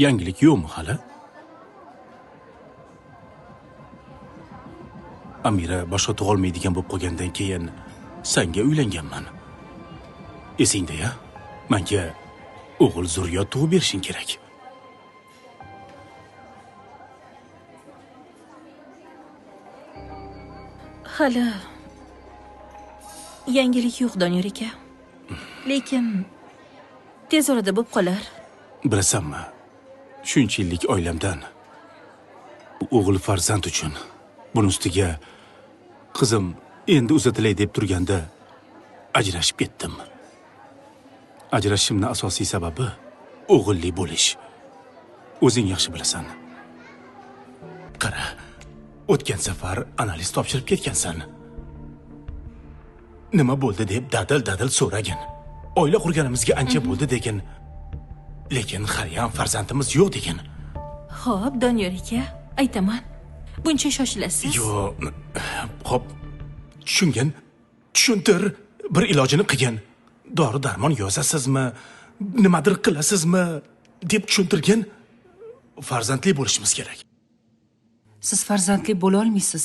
Yangilik yo'qmi hali? Amira boshqa tug'olmaydigan bo'lib qolgandan keyin senga uylanganman. Esingda-ya? Menga o'g'il zurriyot tug'ib berishing kerak. Hali yangilik yo'q, Doniyor aka. Lekin tez orada bo'lib qolar. Bilasanmi, shuncha yillik oilamdan o'g'il farzand uchun, buni ustiga qizim endi uzatilay deb turganda ajrashib ketdim. Ajrashishimning asosiy sababi o'g'illi bo'lish. O'zing yaxshi bilasan. Qara, o'tgan safar analiz topshirib ketgansan. Nima bo'ldi deb dadil-dadil so'ragin. Oila qurganimizga ancha bo'ldi degin. Lekin haliyam farzandimiz yo'q degin. Xo'p, Doniyor aka, aytaman. Buncha shoshilasiz. Yo'q, xo'p, tushungin, tushuntir, bir ilojini qilgin. Dori-darmon yozasizmi, nimadir qilasizmi deb tushuntirgin. Farzandli bo'lishimiz kerak. Siz farzandli bo'la olmaysiz.